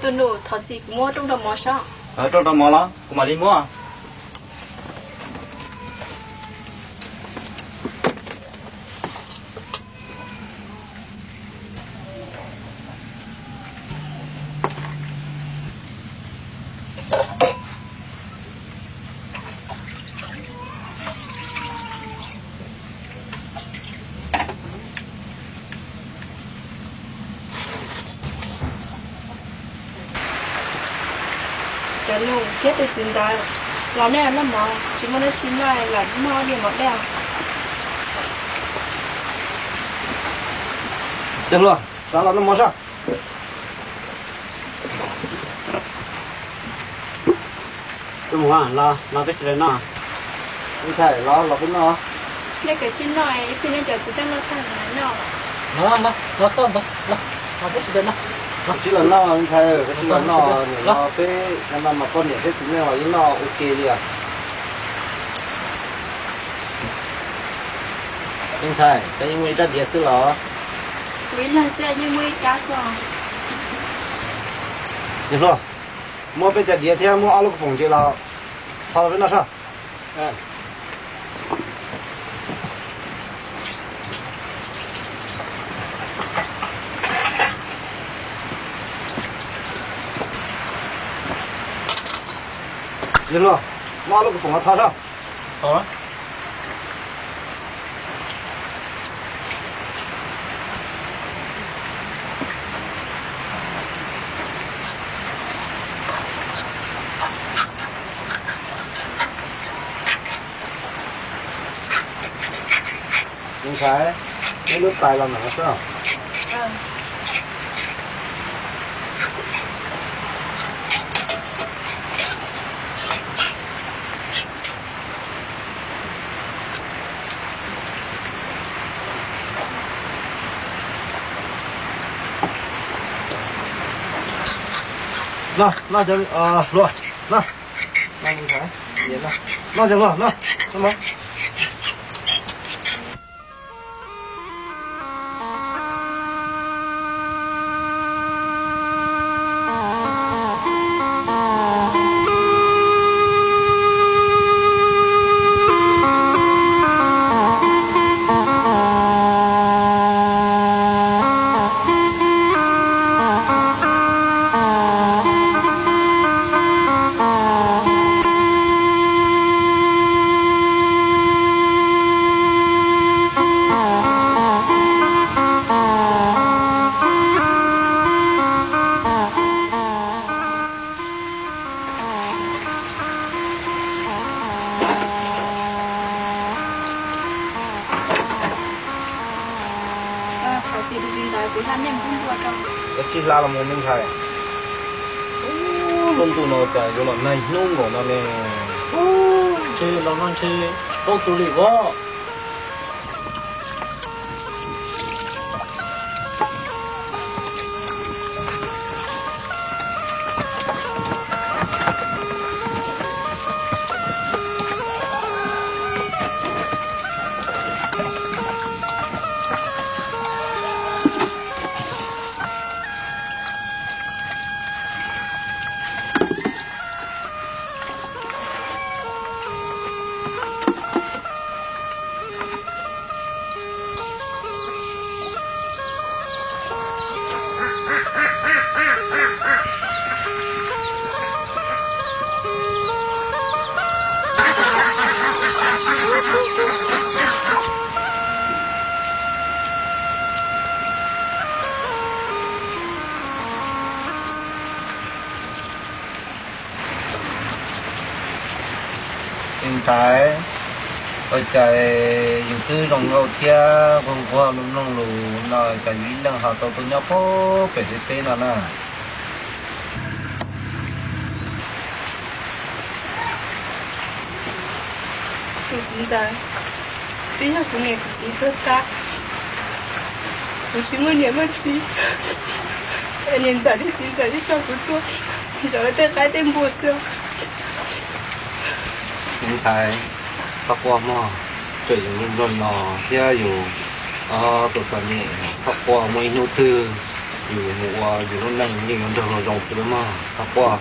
Tus nus, thov txim, kuv muab rooj rau mov saib. Rooj rau mov los kuv mam li muab. Cov nus thiab tus txiv ntawd, los nej noj mov, tsis muaj dab tsi noj los noj ib pliag mov dej. Cov hluas, los noj mov saib. Mus, los peb sawv daws noj. Me ntxhais, los los peb noj. Nej kav tsij noj, ib pliag nej cov txiv coj noj tag noj. Los txhob ntawd, los peb sawv daws noj. Kav tsij los noj me ntxhais, kav tsij los noj, nim no peb no mas poj niam thiab txiv neej los yeej noj ua ke li os. Me ntxhais, koj yeej muaj ib rab diav xwb los? Kuv ib leeg xwb yeej muaj ib rab xwb. Yawg hluas, muab peb cov diav thiab muab ob lub kuv foom ntses los tho los peb noj soj. Yawg hluas, muab ob lub kuv foom los tho soj. Me ntxhais, muab lub tais los mam xwb. Noj, noj cov hluas, noj. Noj cov hluas, noj. Koj tsis hla los mus me ntxhais. Lub ntuj no cas yuav los nag hnub nkaus no ne. Ntshe los no ntshe plaub tus li vov. Me ntxhais, ua cas yus twb zoo nkauj thiab nquag nquag mloog mloog lus no cas yus ib leeg ho tau tuaj nyob puag pem tej teb no na? Tus txiv ntxawm, twb yog kuv niam kuv txiv tuag tas, kuv tsis muaj niam muaj txiv, niam ntxawm thiab txiv ntxawm thiaj tso kuv tuaj zov lawv tej qaib tej npua xwb. Me ntxhais, txhob quaj mog, tseem yus nplog no thiab yus txom txom nyem, txhob quaj, muaj ib hnub twg Yus mus ua yus lub neej yeej yuav nrog luag zoo xwb los mas, xav quaj.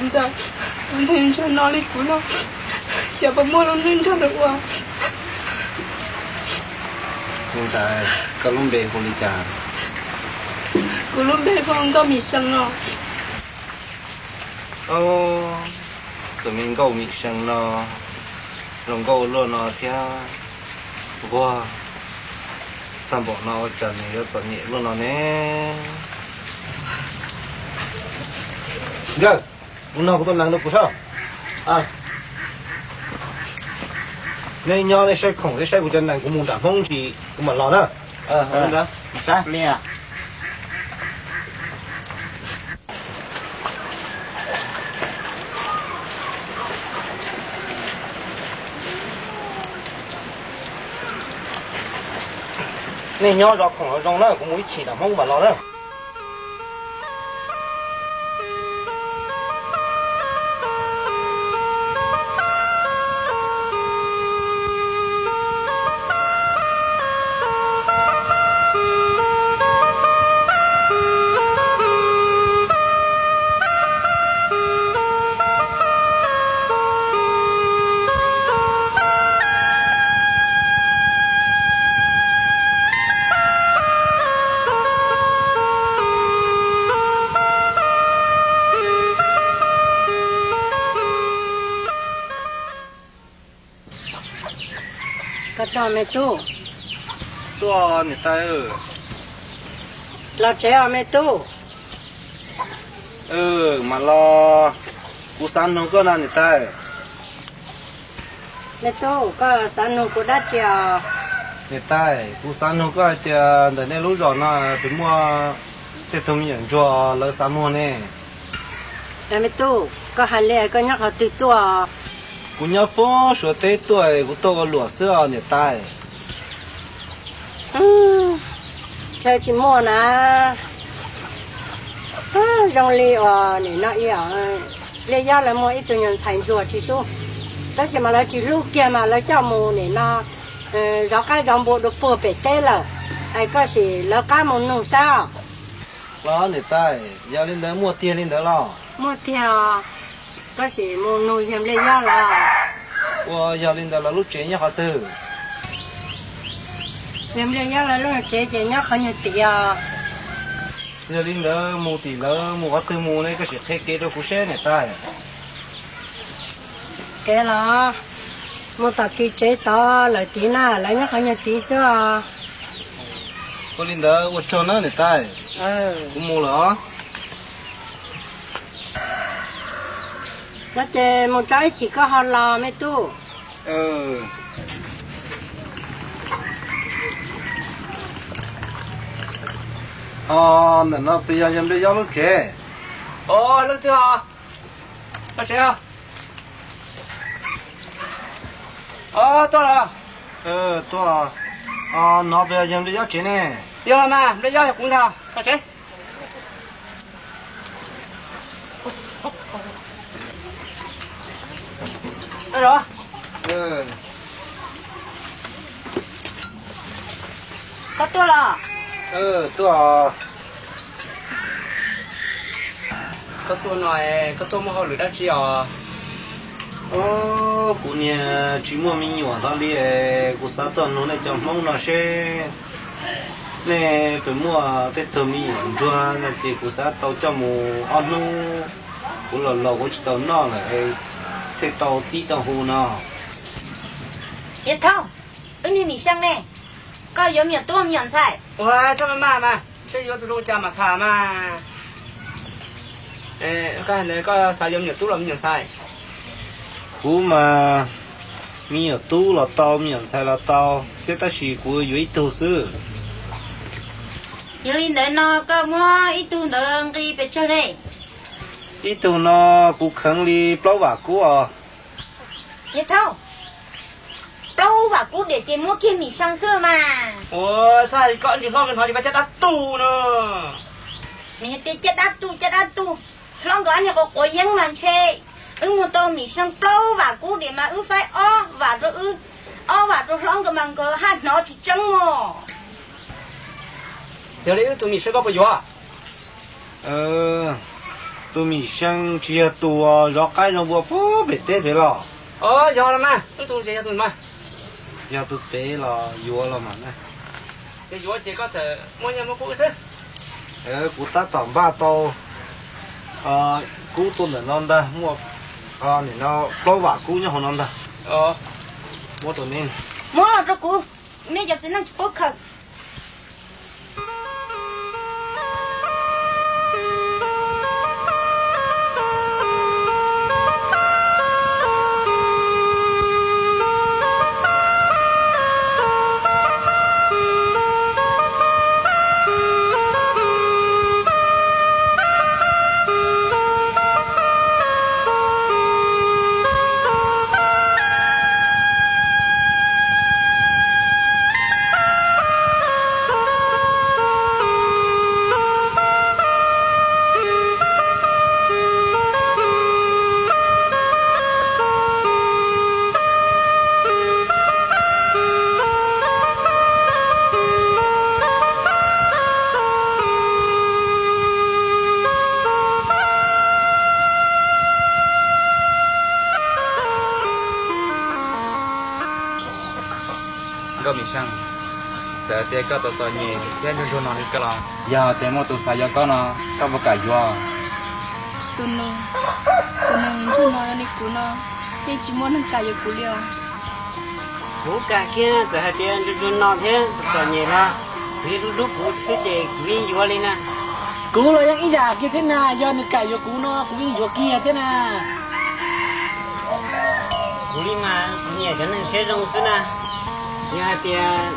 Ntxawm, tus neeg nrog no li kuv no, xyov puas muaj lub neej nrog luag ua. Ntxawm, koj lub npe hu li cas? Kuv lub npe hu Nkauj Mim Seev no. Tus me Nkauj Mim Seev no zoo nkauj luaj no thiab nquag tag npaum no, ua cas nws yuav txom nyem luaj no ne? Nkawd, mus nug kuv tus nees rau kuv soj. Nej nyob nej saib khoom thiab saib kuv cov nees, kuv mus nram Hmoob ntsis kuv mam los na. Nej nyob zov khoom los zoo na, kuv mus ib chim nram Hmoob mam los na. Koj tuaj me tub? Tuaj niam tais. Los tsev os me tub. Mam los, kuv xav nug koj na niam tais. Me tub, koj xav nug kuv dab tsi os? Niam tais, kuv xav nug koj hais tias ntawm nej lub zos no puas muaj tej tug me nyuam ntsuag lawv xav muag ne? Me tub, koj hais li koj nyob qhov twg tuaj? Kuv nyob puag Suav teb tuaj, kuv tuaj ua luam xwb os niam tais. Ntshe tsis muaj na. Zoo li uas nim no ib yam Npliaj Yob lawv muaj ib tug nyuag ntxhais ntsuag tsis sub, tab sis mas lawv tsis hlub kiag mas lawv coj mus nim no zov qaib zov npua dua puag pem teb lawm. Es koj sim lawv qab mus nug saib os. Los niam tais, yog li ntawd muaj tiag li ntawd los? Muaj tiag os. Koj sim mus nug yawg Npliaj Yob lawv. Ua yog li ntawd lawv lub tsev nyob qhov twg? Yawg Npliaj Yob lawv lub tsev ces nyob qhov nyuag tid os. Yog li ntawd mus tim lawv mus qhov twg mus ne, koj sim qhia kev rau kuv seb niam tais. Kev los mus tom kis tsev tod lawm tid na, lawv nyob qhov nyuag tid xwb os. Ua li ntawd ua tsaug na niam tais, kuv mus lawm os. No ces mus tso ib chim koj ho los me tub. Os, ntawm no puas yog yawg Npliaj Yob lub tsev? Os, leej twg os? Txog tsev os. Os, tuaj los? Tuaj. Os, no puas yog yawg Npliaj Yob tsev ne? Yog mas, Npliaj Yob yog kuv ntag, txog tsev. Koj tuaj los? Tuaj. Koj tuaj no, koj tuaj muaj hauj lwm dab tsi os? Kuv niag tsis muaj me nyuam hlo li, kuv xav tuaj nug nej cov Hmoob no seb nej puas muaj tej tug me nyuam ntsuag no ces kuv xav tau coj mus ob hnub, kuv los laus kuv tsis tau noj lawm, thiaj tau txib tau hu no. Yawg Thauj, wb niag Mim Seej ne, koj yuav me nyuam tub me nyuam ntxhais? Ua txhob maj maj mas, seb yuav tus zoo cas mam tham mas. Koj xav yuav me nyuam tub los me nyuam ntxhais? Kuv mas me nyuam tub los tau, me nyuam ntxhais los tau, thiab tab sis kuv yuav ib tug xwb. Yog li ntawd no koj muab ib tug ntawd nqi pes tsawg ne? Ib tug no kuv kheev li plaub vam kub os. Yawg Thauj, plaub vam kub diam ces muab kiag Mim Seej xwb mas. Ua txhob hais li ko, ntsis hlob nkawd hnov ces pab caj dab tu no. Nws tias caj dab tu, caj dab tu. Hlob nkawd ob niag quav quav yeeb mas ntshe wb mus tau Mim Seej plaub vam kub diam mas wb faib ob vam rau wb, ob vam rau hlob nkawd mas nkawd haj hnov tsis tseeb os. Yog li wb tus Mim Seej koj puas yuav? Tus Mim Seej tsis yog tus zov qaib zov npua puag pem teb pem los? Yog los mas, wb tus tsis yog tus mas. Yog tus pem los yuav los mas. Yog yuav ces koj txawm muab nyiaj muab kub wb xwb. Kuv tab tom npaj tau kub tuaj ntawm no ntag, muaj nim no plaub vam kub nyob hauv no ntag. Muab rau neb. Muab los rau kuv, nej cov txiv neej tsis paub khaws. Nkauj Mim Seej, txawm tias koj txom txom nyem thiab ntsuag ntsuag no li koj los, yog tias muaj tus xav yuav koj no, koj puas kam yuav? Tus neeg, tus neeg ntsuag no li kuv no, yeej tsis muaj neeg kam yuav kuv li os. Kuv kam kiag, txawm hais tias ntsuag ntsuag no thiab txom txom nyem los, kuv yeej hlub hlub kuv xwb ces kuv yeej yuav li na. Kuv los yeej ib yam kiag thiab na, yog nws kam yuav kuv no kuv yeej yuav kiag thiab na. Kuv li mas kuv nyiam cov neeg siab zoo xwb na. Yog hais tias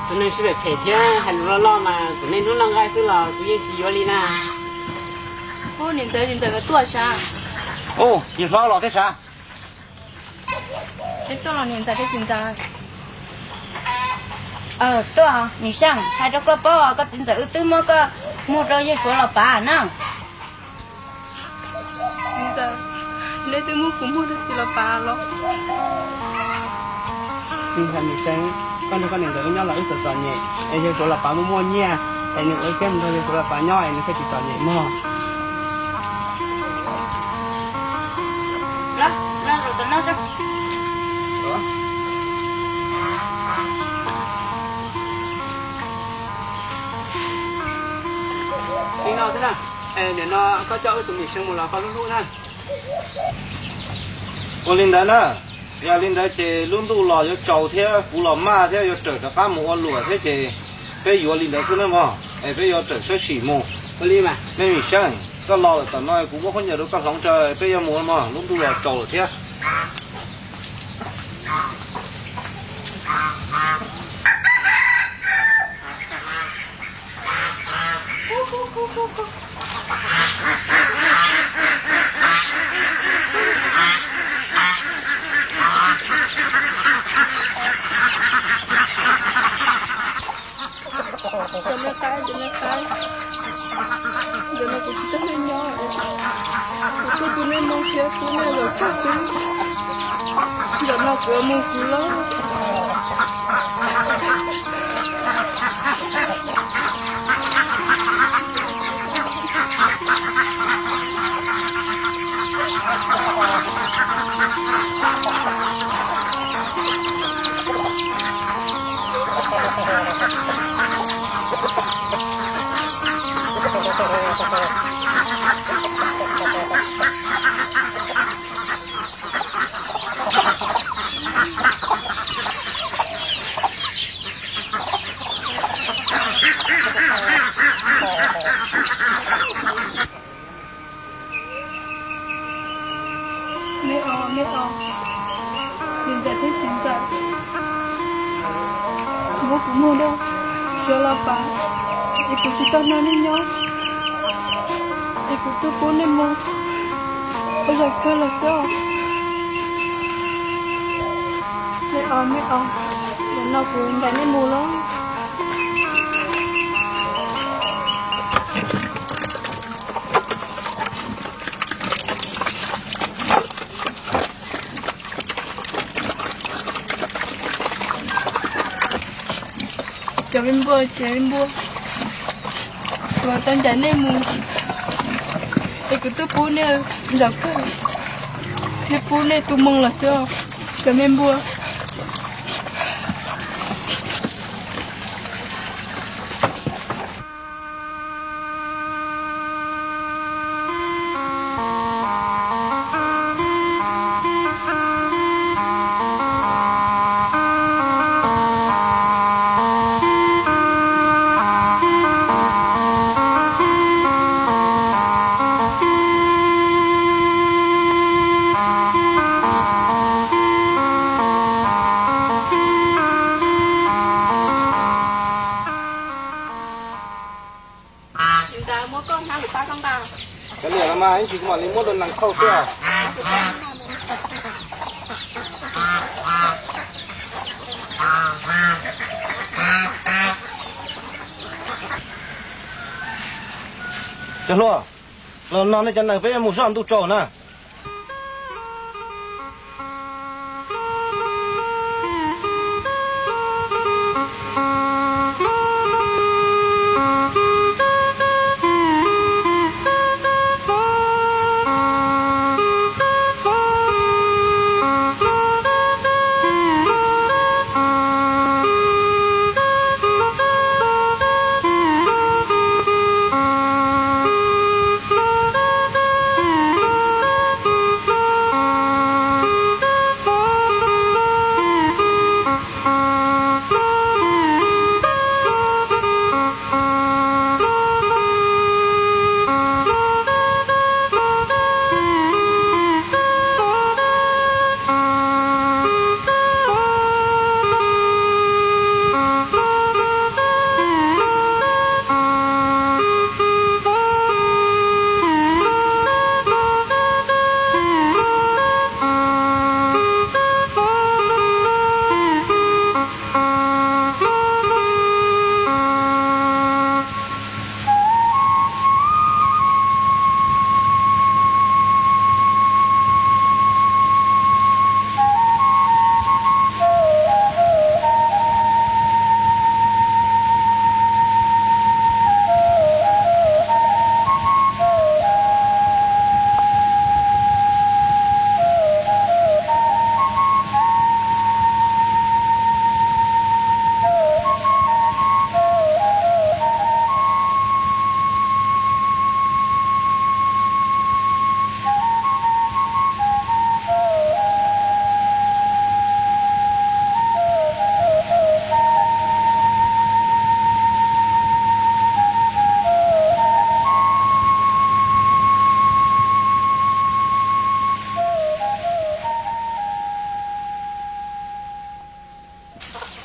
tus neeg sib phem phem thiab hais lus loj loj mas txawm nej hlub loj nqaij xwb los kuv yeej tsis yuav li na. Ub, niam ntxawm, txiv ntxawm nkawd tuaj sav. Ub, yawg hlob los thiab sav. Peb tuaj los niam ntxawm thiab txiv ntxawm. Tuaj, Mim Seej, hais rau koj paub, koj txiv ntxawm wb twb muab koj muag rau yawg Suav los pav na. Txiv ntxawm, neb twb muab kuv muag rau txiv los pav los? Txiv ntxawm Mim Seej, koj nrog koj niam ntxawm wb nyob los wb txom txom nyem, es yawg Suav los pav muaj muaj nyiaj, es nws ua siab mus nrog yawg Suav los pav nyob es nws thiaj tsis txom nyem mog. Li no xwb na, nim no koj coj wb tus Mim Seej mus los koj hlub hlub na. Ua li ntawd na, yog li ntawd ces lub ntuj los yuav tsaus thiab kuv los maj thiab yuav rawm rov qab mus ua luam thiab ces peb yuav li ntawd xwb na mog, es peb yuav rawm sab sim mus. Ua li mas, me Mim Seej, koj los lawm tom no kuv muab khaub ncaws rau koj hloov tso, peb yuav mus mog, lub ntuj los tsaus lawm thiab. Cov me qaib, cov me qaib, ntawm no kuv tsis tau nej nyob, kuv tuaj tu nej moo thiab tu nej zaum kawg xwb. Ntawm no kuv yuav mus kuv lawm. Me os, me os, niam ntxawm thiab txiv ntxawm, muab kuv muag rau Suav los pav, es kuv tsis tau nrog nej nyob, es kuv tuaj pub nej moo ua zaum kawg lawm xwb os. Me os, me os, zaum no kuv ncaim nej mus lawm. Cov me npua, cov me npua, Kuv tau ncaim nej mus, es kuv twb pub nej ntxuav kawg thiab pub nej tu moo los xwb os, cov me npua. Cov liam los mas ib ntsis kuv mam li muab rau nees thauj xwb. Cov hluas, los no nej cov nees peb mus soj ntuj tsaus na.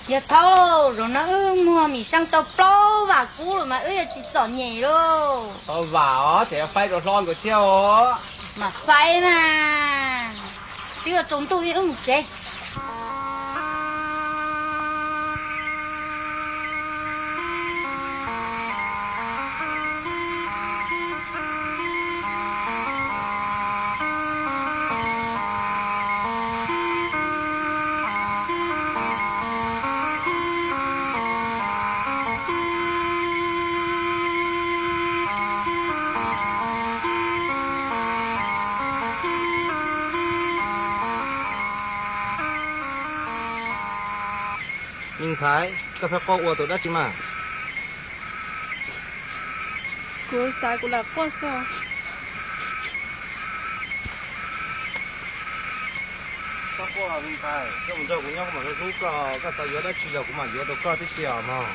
Yog thaum zaum no wb muag Mim Seej tau plaub vam kub lawm mas wb yuav tsis txom nyem lauj. Tau vam os, tseem yuav faib rau hlob nkawd thiab os. Mam faib mas, twb yuav tsaus ntuj wb mus tsev. Me ntxhais, koj pheej quaj ua tus dab tsi mas? Kuv xav kuv lam quaj xwb. Txhob quaj me ntxhais, koj mus nrog kuv nyob kuv mam li hlub koj, koj xav yuav dab tsi los kuv mam yuav rau koj tib si os mog.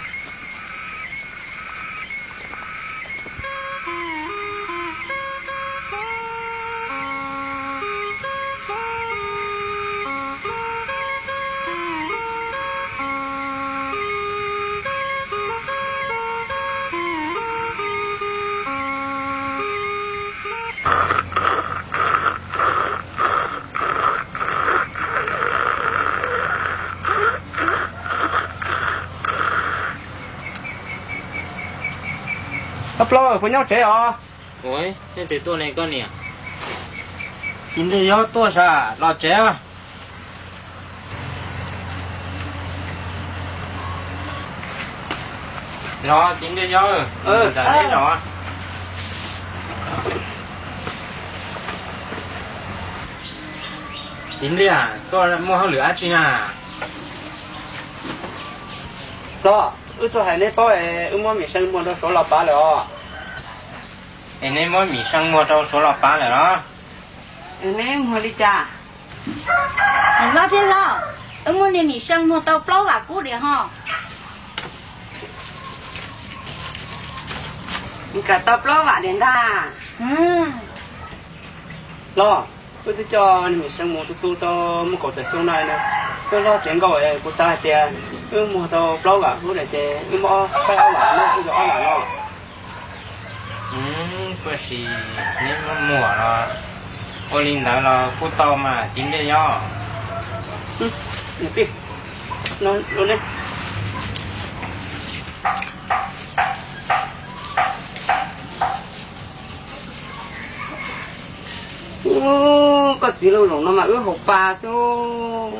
Koj plaub, puas nyob tsev os? Ua, nej twb tuaj ne koj niam. Tis ntej yuav tuaj sam los tsev. Los txiv Npliaj Yob, los. Txiv Npliaj, tuaj muaj hauj lwm dab tsi na? Los, wb tuaj hais neb paub es wb muab Mim Seej muag rau Suav los pav lawm os. Es neb muab Mim Seej muag rau Suav los pav lawm los? Neb muag li cas? Los thiab los, wb muab niag Mim Seej muag tau plaub vam kub diam ho. Kam tau plaub vam diam ntag. Los, wb twb coj niag Mim Seej mus tu tu tau muaj kaum tawm xyoo na, twb loj tsev nkaus, kuv xav hais tias wb muag tau plaub vam kub lawm ces wb muab ob, faib ob vam no, wb yuav ob vam no. Puag sim neb muab muag los, ua li ntawd los kuj tau mas txiv Npliaj Yob. Koj txiv, lub loos no mas wb haus pa xwb.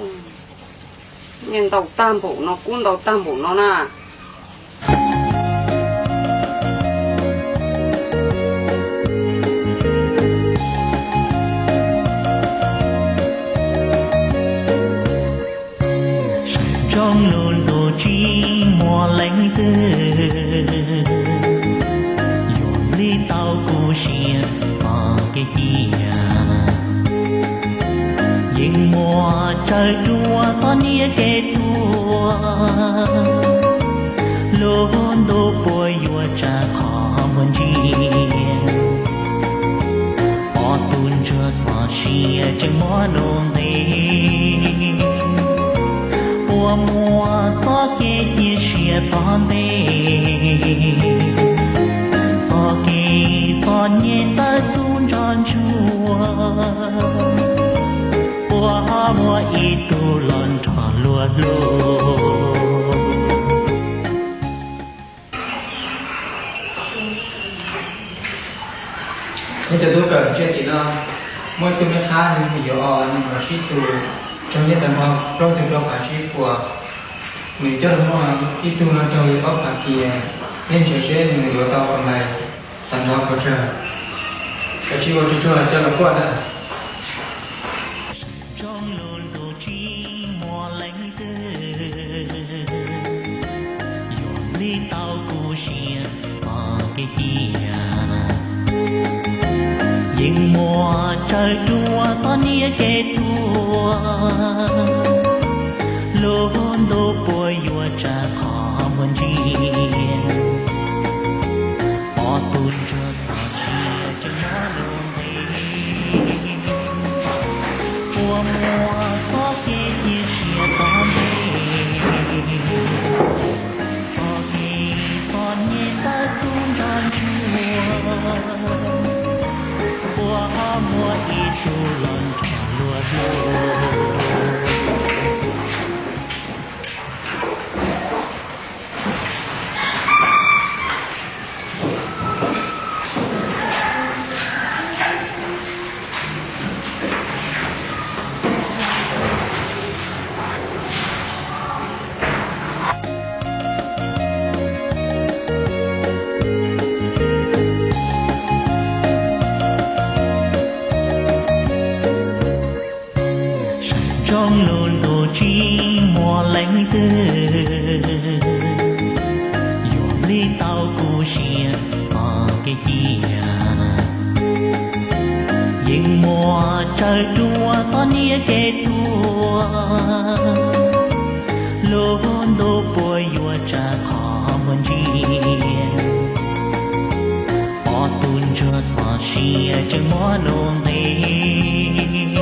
Nyiaj ntau tag npaum no, kub ntau tag npaum no na. Saib ntsoov lub ntuj tsis muaj leej twg, yuav lig tau kuv siab txoj kev cia. Yeej muaj tsawg ruam txoj niam kev tuag, lub ntuj puas yuav tsa qhov muag ntsia. Ob tug ntsuag txoj sia tseem muab luag ntes, puas muaj txoj kev cia siab tom ntej, txoj kev txom nyem tawm tub nrog ntsuag, puas muaj ib tug los nrog luag hlub. Neb cov tub kawm ntsej tim no, muaj ib tug neb qhab nws yuav os, nws los sib tus raug nyiaj tag nrho plaub tug rau phav tsib puas. Nws coj los muaj ib tug no raug li ob phav kiag, neb ntsia seb nws yuav tau pom nais tag nrho puas tsawg. Koj tsis ua tsuag tsuag coj los kuaj ntag. Ntsoov lub ntuj tsis muaj leej twg, yuav lig tau kuv siab txoj kev cia. Yeej muaj tsawg ruam txoj niam kev tuag, lub ntuj puas yuav tsa qhov muag ntsia. Ob tug ntsuag txoj sia tseem muab luag ntes, puas muaj txoj kev cia siab tom ntej, txoj kev txom nyem tawm tub nrog ntsuag, puas muaj ib tug los nrog luag hlub. Saib ntsoov lub ntuj tsis muaj leej twg, yuav lig tau kuv siab txoj kev cia. Yeej muaj tsawg ruam txoj niam kev tuag, lub ntuj puas yuav tsa qhov muag ntsia. Ob tug ntsuag txoj sia tseem muab luag ntes,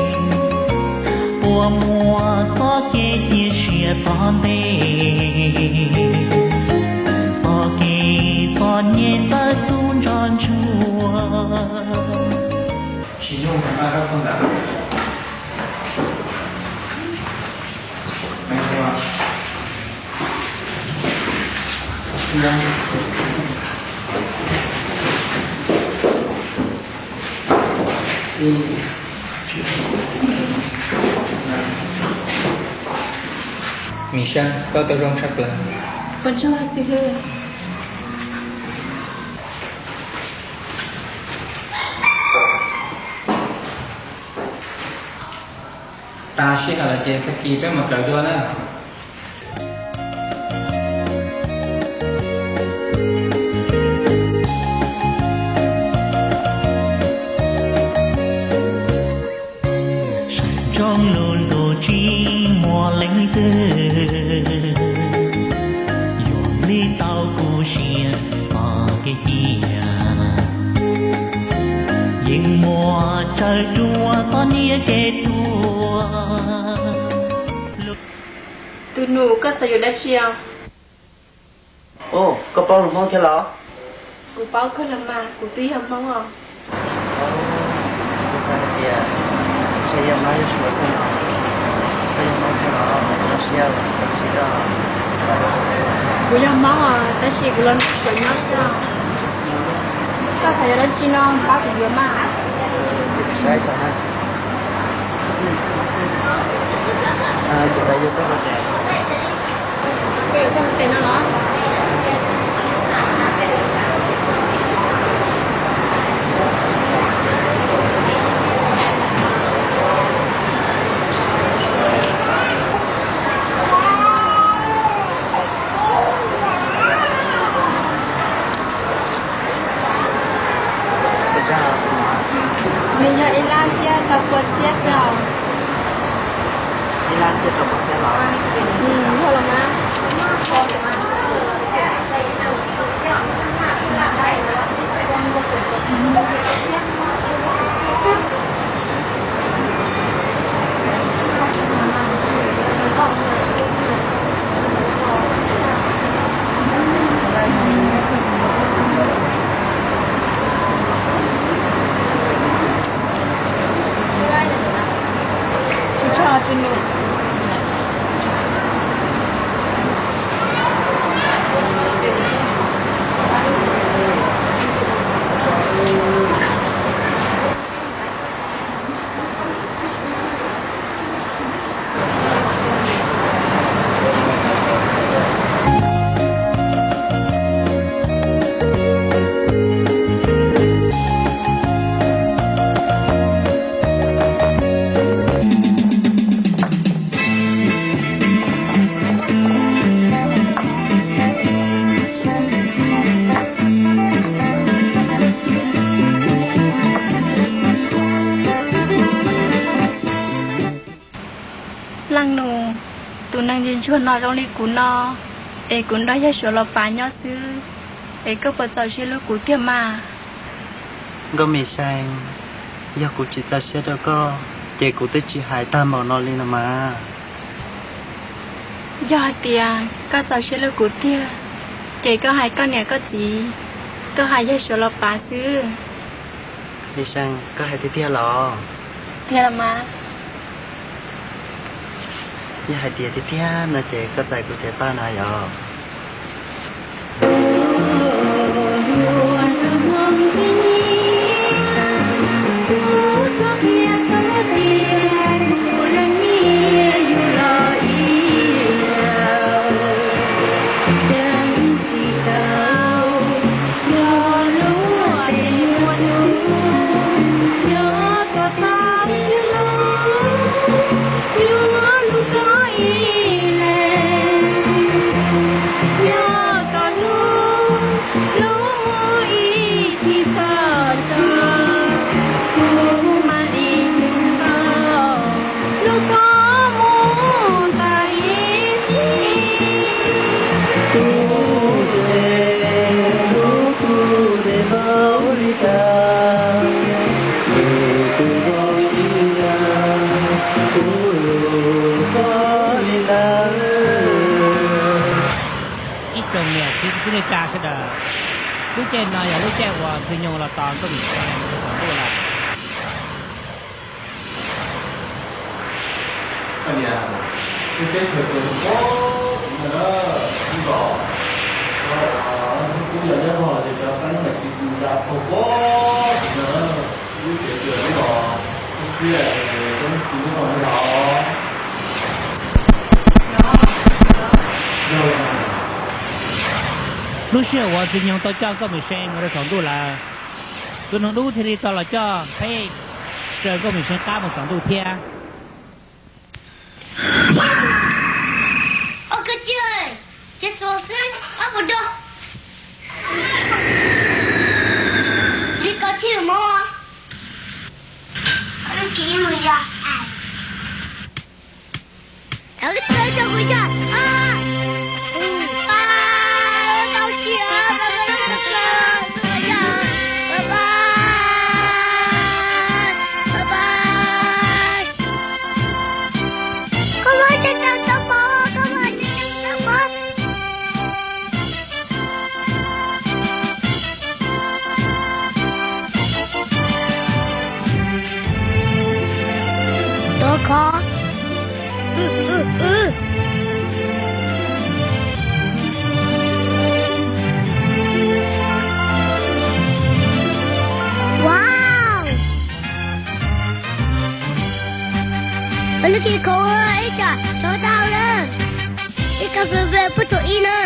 puas muaj txoj kev cia siab tom ntej, txoj kev txom nyem tawm tub nrog ntsuag. Mim Seej, koj tau zoo tshaj plaws. Ua tsaug xib hwb. Tas sij hawm lawm ces tag kis peb mam kawm dua na. Saum ntsoov lub ntuj tsis muaj leej twg, yuav li tau kuv siab pom kev cia. Yeej muaj tsawg ruaj txom nyem kev tuag. Tus nus, koj txawm yuav dab tsi os? Ub, koj paub lus Hmoob thiab los? Kuv paub kawg los mas, kuv twb yog Hmoob os. Tias, ntshe yog Hmoob yog Suav thiab no, koj yog Hmoob thiab los, zoo siab, zoo siab os. Kuv yog Hmoob os, tab sis kuv los Suav nyob xwb os. Koj xav yuav dab tsi no pab kuv yuav mas. Saib tso na. Kuv xav yuav koj ua tes. Koj yuav koj ua tes no los? Nws yog ib lab thiab tau pua txiab xwb os. Ib lab thiab tau pua txiab los? Yog los mas. Leej nus, tus neeg ntsuag ntsuag no zoo li kuv no, es kuv nrog yawg Suav los pav nyob xwb, es koj puas txaus siab hlub kuv tiag mas? Nkauj Mim See, yog kuv tsis txaus siab rau koj, ces kuv twb tsis hais tag npaum no li no mas. Yog hais tias koj txaus siab hlub kuv tiag, ces koj hais koj niam koj txiv, koj hais yawg Suav los pav xwb. Mim See, koj hais tiag tiag los? Tiag los mas. Yog hais tias tiag tiag no ces koj txais kuv cev paj no yom. Ib tsoom niam txiv kwv tij neej tsa sawv daws, lub caij no yog lub caij uas Ntxwg Nyoog los tos Nkauj Mim See mus rau saum ntuj lawm. Koj niam, lub teb chaws txawm pob pob tim no na, ib los, hnub twb yog liab vog ces cov teeb mam tsis nta pob pob tim no na, lub tsev txawm ib los, lub siab es koj txiv lub no li os. Lub sij hawm uas Ntxwg Nyoog tau coj Nkauj Mim See mus rau saum ntuj lawm, tus noog dub thiaj li tau los coj Npheb raws Nkauj Mim See qab mus saum ntuj thiab. Ces xuas xwb, ob puas do. Li ko thiaj mus. Lub tsis mus yog. Tau tsis yog. Tau tsis yog. Bye bye. Bye bye. Koj muab cov cov tau pov, koj muab cov cov tau pov. Tuav khov. Wow. Lub tsis khov ib tsam tau tau lawm. Ib kab fw ve puag thaum ib na.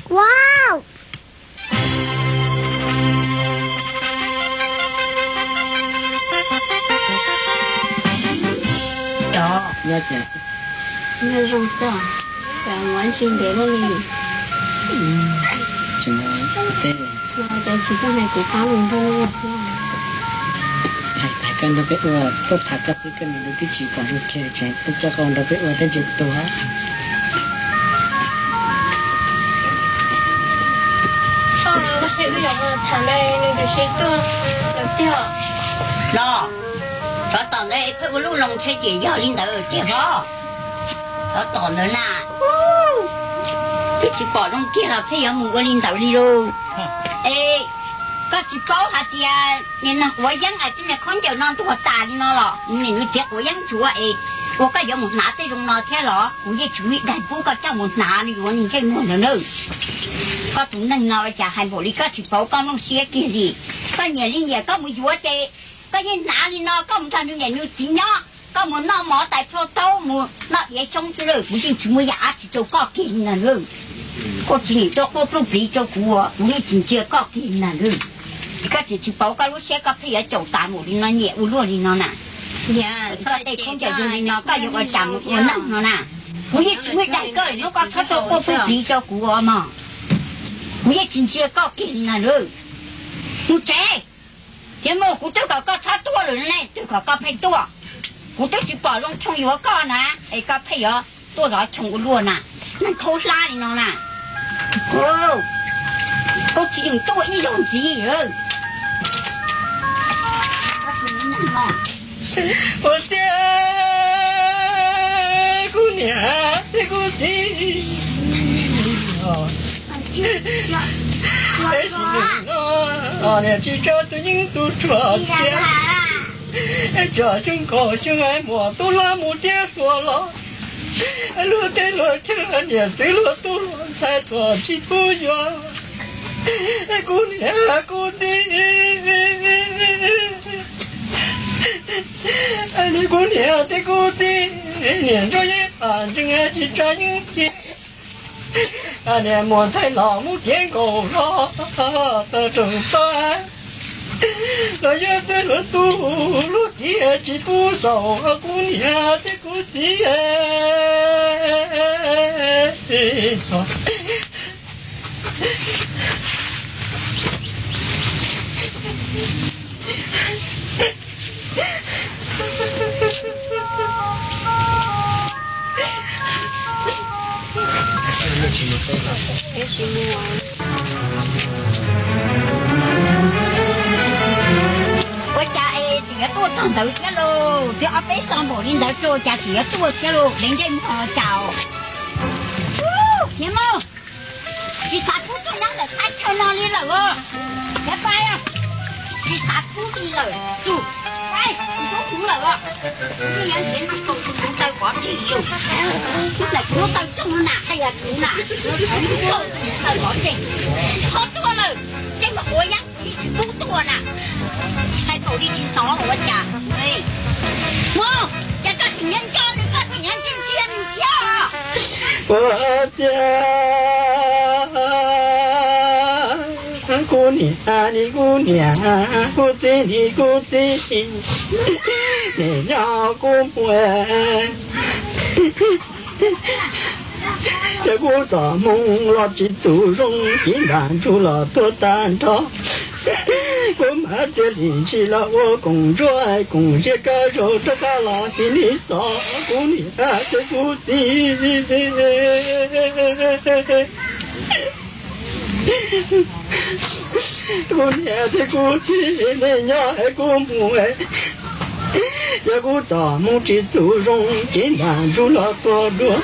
Wow. Nyob zoo txog, ua ntsis ntev luaj li. Tsis teb, cas tsis tuaj hais kuv pab mus nrog ua thiab. Hais koj nrog peb ua, tuaj tham koj xwb koj niam twb tsis pom zoo kiag li, tseem tuaj coj koj nrog peb ua thiab ntshe tuag. Los, tsov tom ntawd pheej ua lub loo ntshe ces yog li ntawd tiag hov. Tsov tom ntawd na, twb tsis pom zoo kiag los pheej yuav mus ua li ntawd li lauj. Es koj tsis paub hais tias niag quav yeeb es tej niag khaub ncaws no ntuag tas li no los nws niam nws txiv quav yeeb tshuav es ua koj yuav mus hnav tej zoo no thiab los? Kuv yeej tsis muaj ib daim pub koj coj mus hnav li, yuav niag ntsej muag ntawd na. Koj tus neeg no cas hais npaum li, koj tsis paub koj nplooj siab kiag li. Koj nyiam li nyiam koj mus yuav ces koj yeej hnav li no, koj mus nrog nws niam nws txiv nyob, koj mus noj mov tais plho taub, mus noj diav xyoob xwb lawm. Kuv yeej tsis muaj yam dab tsi rau koj kiag li na. Koj tsis nim tuaj quaj pluj pliv rau kuv, kuv yeej tsis ntsia koj kiag li na. Koj tseem tsis paub koj lub siab, koj pheej yuav caum tas npaum li no, nyiam ua luaj li no na. Koj tej khaub ncaws zoo li no koj yuav ua cas mus ua neej no na? Kuv yeej tsis muaj daim koj lawm, hnub koj txhob tuaj quaj pluj pliv rau kuv os mog. Kuv yeej tsis ntsia koj kiag li na. Mus tsev. Tias mus, kuv twb kom koj txhob tuaj lawm ne, twb kom koj pheej tuaj. Kuv twb tsis pom zoo choo yuav koj na, es koj pheej yuav tuaj zov choo ua luaj na. Neeg khaub hlab li no na. Koj tsis yeem tuaj ib zaug ntxiv lawm. Ua txiv, kuv niam thiab kuv txiv, niam tsis tso tus yeeb tus tshuaj thiab. Tso xyoo nkaus xyoo muam tub hlob mus tiab hluas los, luag teb luag chaw niam txwv luag tub luag ntxhais tuaj tsis pub yuav. Kuv niam kuv txiv, kuv niam thiab kuv txiv, niam ntsuab yeeb pam ntseeg tsis tso yeeb ci. Niam muam ntxhais los mus tiav nkaus hlo, tawg rooj txog los yuav txwv luag tub luag kiv tsis pub xaus kuv niam thiab kuv txiv. Ua cas es tseem yuav tuaj txog ntawd thiab lauj? Twb ob peb xo npaum li ntawd rau cas tseem yuav tuaj thiab lauj? Dev ntsej muag los cas os. Niam mog, Tsis xav pub tuaj nyob ntawm thaj chaw no li lawm os. Cov pais, tsis xav pub li lawm. Tus pais, tus tub kuv lawm os. Yeej yuav nrhiav neeg kaus tus kuv taw pov tseg yus. Lawm kuv lub taw rooj na, hais yog kuv na, kuv taw pov tseg. Qhov tuaj lawm, tej ua yeeb tsis pub tuaj na. Hais thaum li tsis hnov ua cas. Mus, ces koj tseem nyob nco nws, koj tseem nyob ntsia ntsia nws thiab. Ua ciav kuv niam, kuv niam, kuv txiv, kuv txiv, nim no kuv mus, yog kuv txom moos los tsis txaus zoo, cev ntaj ntsug los tuag tag nrho. Kuv mam txiav lim ntsis los ua koom ntsuab koom ziab kab zaug rov qab los tiv li xov kuv niam thiab kuv txiv. Kuv niam thiab kuv txiv, nej nyob es kuv mus, yog kuv txom moos tsis txaus zoo, cev ntaj ntsug los tuag dua,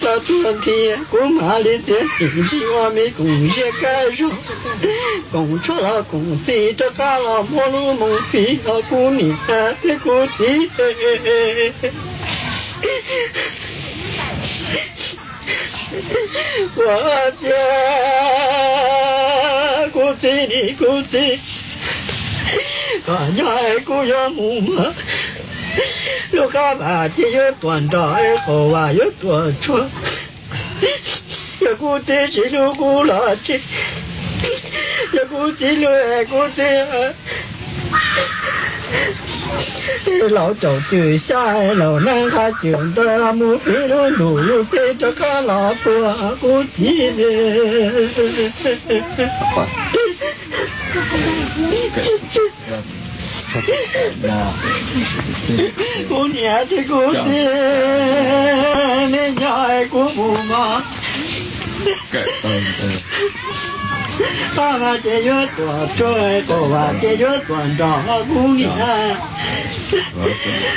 los tuag nthi, kuv mam li txiav lim ntsis ua me koom ziab kab zaug, koom tshuaj los koom txiv rov qab los muab lub moo fiv rau kuv niam thiab kuv txiv. Ua ciav kuv txiv, kuv txiv, koj nyob es kuv yuav mus mas, lub qab vaj ces yuav tuam nrog, qaum vaj yuav tuam tshuaj. Yog kuv txiv tsis hlub kuv los tsis, yog kuv txiv hlub es kuv txiv, laus caum cwm xyab, laus nab nqa cwm ntawd, mus fiv lub ntuj lub teb rov qab los puag kuv txiv. Kuv niam thiab kuv txiv, nej nyob es kuv mus mog. Qab vaj ces yuav tuam tshuaj, qaum vaj ces yuav tuam nrog kuv niam.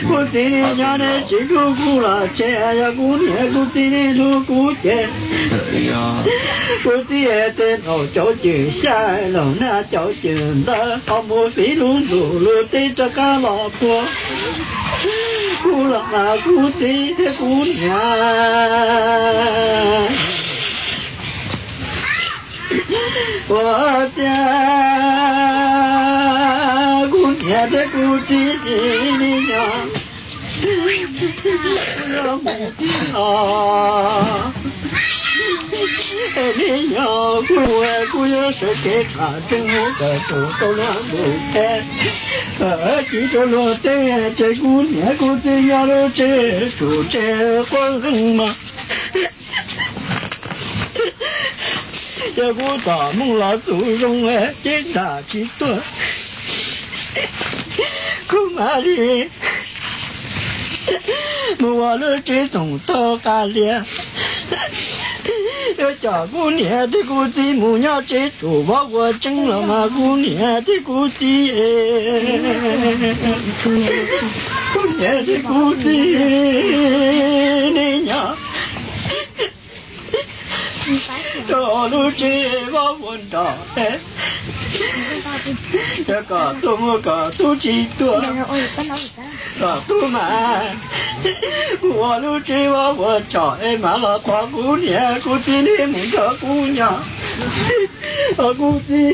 Kuv txiv, nej nyob nej tsis hlub kuv los tseg, yog kuv niam kuv txiv nej hlub kuv ces, kuv txiv, tej laus caum cwm xyab, laus nab caum cwm ntawd, ho mus fiv lub ntuj lub teb rov qab los puag kuv los mas kuv txiv thiab kuv niam. Ua ciav kuv niam thiab kuv txiv, nej nyob, kuv yuav mus tib no. Nej nyob, kuv, kuv yuav sawv kev qas tseeb mus kom tsum rau luag ntuj teb, kom tsim rau luag teb, ces kuv niam kuv txiv nyob lub tsev tsum tsev quav nqeeg mog. Yog kuv txom moos los txaus zoo, cev ntaj tsis tuag, kuv mam li mus ua lub tsev txoos taug qab liaj. Yuav coj kuv niam thiab kuv txiv mus nyob tsev tsum vov ua tseeb los mas kuv niam thiab kuv txiv, kuv niam thiab kuv txiv, nej nyob rau lub tsev vov ua nrog, yog kom tuag mus kom tub tsis tuag, kom tub mas mus ua lub tsev vov ua tsom es mam los tos kuv niam kuv txiv nej mus nrog kuv nyob. Os kuv txiv,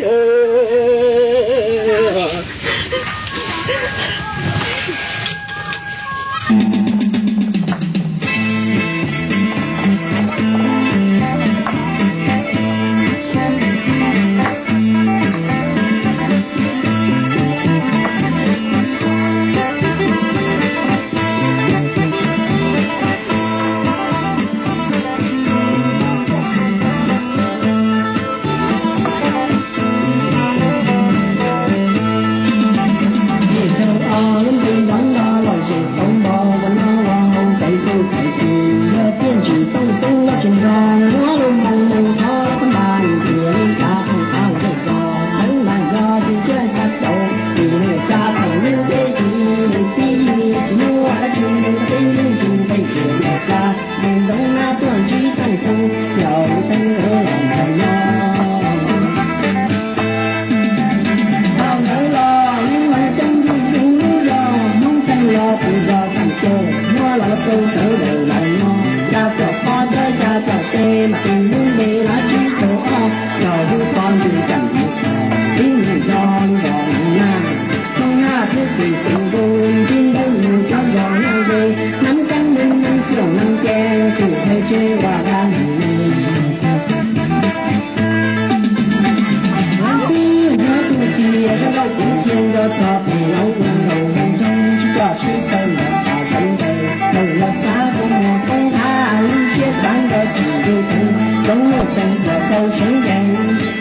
Sawv daws lawm no, ya tom qhov dawb ya tom teb, mas tus lub npe lab tsib rau ob, yog lub qhov ntxwg ceem mus txog ib nus zos nrog na. Hmoob Nyab thiab txiv xeev ntuj, ntsib ntuj mus cov zos nyob ze, Nam Kab Moos, Nam Xyooj, Nam Ceeb, tsuj peb tsev ua dab neeg. Hnub twg hnub twg tias zaj nkauj kuv cia nco txog tus hluas nkauj nraug ntsoog sib coj sib tawm ntawm tshav sawv ntawd, thaum los xav kuv mus poob av, lub siab xav nco tsis nco tus zoo nkauj tseem tuaj tau seev yees,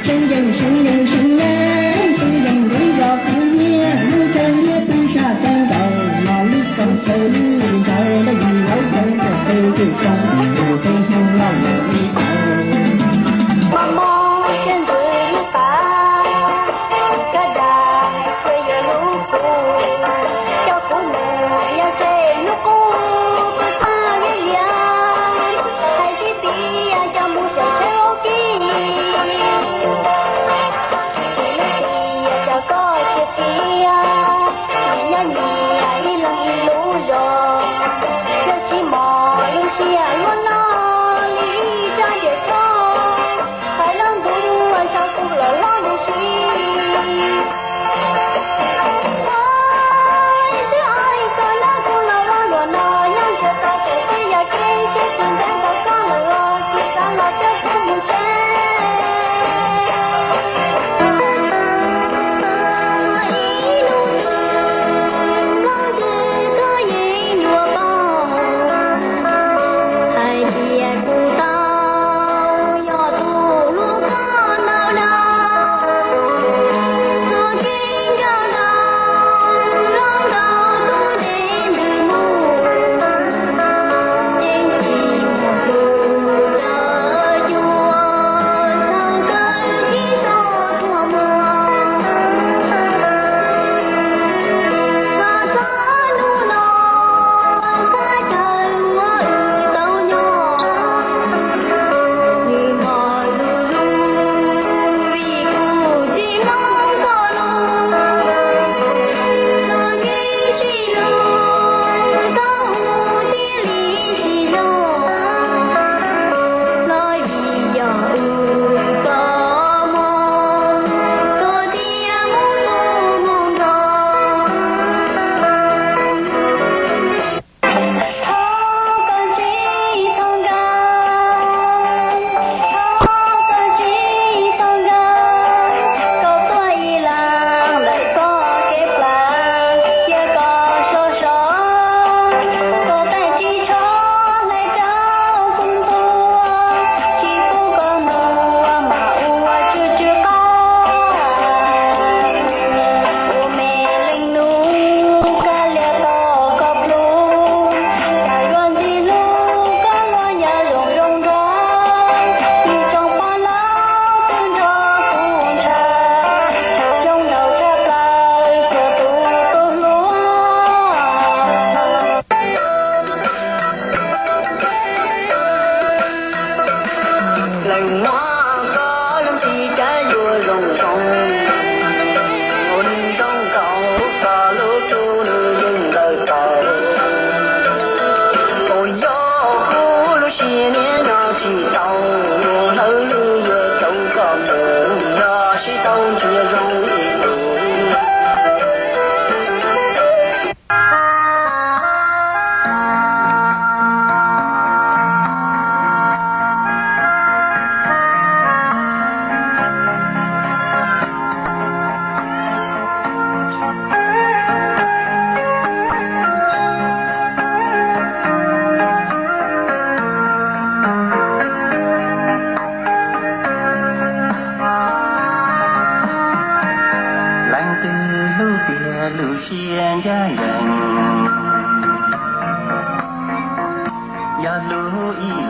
seev yees, seev yees, seev yees, seev yees ntev zos kuv nyiaj, lub tsev liab peb sab teb nkaus, los lub tsev chaw lub ntawd, tab sis lawv tsev tuaj peb twb zoo, tus tsev xyoo los lawm ib tau. Mos mos siab ntsws lub pas, kab dag txawm yuav lub kub, coj kuv mus yog tseg hnub qub, kuv xav liab lias, hais sib tias coj mus xyaum tsheb ua kib, tsis lub tias coj koj cia tiag, nyias nyob nyias ib leeg ib lub zos, yog tsis mos lub siab luaj no li ib tsob ntses txhob, hais lub ntuj ua sau kuv los loj ntuj si. Ua ib sib ua ib txoj nyob kuv los ua luaj no, nyob ntshe tau tes tib yog kev sib tw ntev tau koj lawm los tsis xav los coj kuv mus tsev. Ib lub ntuj nplooj ntsws twb yeej nyuam qhuav hais tias kuv tau yog tus hlub koj ntau los, tus tsis nco ntau, zoo nkaus tus tsis ntws mus, yeej tsis muaj tus los cuag txog kawg tib tug tuag muag. Txog txog hnub no, thaj chaw uas wb tau nyob, nws npog zuj zus, vim kuv tsis mloog koj lus, los kev sib hlub tau mus thiaj li tsis zoo, los vim yog wb txoj hmoo, koj thiaj mus hlub mus nrog. Thov koj ntsib txoj nkawm, thov koj ntsib txoj nkawm, koj tuaj ib leeg lawm txoj kev plaws, cia koj sov so, koj tawm tsis tshua hlais rau kuv ntuag, tsis pub koj mus mas ua tsw tsw qab, ua me leej nus kab lias tau koj plub, cas yuav ntxim hlub koj luag nyob zoo zoo nraug, ib tsoom pog laus twb nrog kuv ntshaw, zoo nraug tshaj plaws cuag tus tub hluas. Leej muam koj lub ntsej cas yuav zoo zoo, ua neeg zoo nkaus koj lub txuj nws yeej ntaus tau, ua yog kuv lub siab niaj nyob tsis tau, ua hlawv lwj yuav coj koj mus, yog sib tau ntsia zoo ib tus. Leej twg hlub tiag lub siab ncaj ncees, yog hlub ib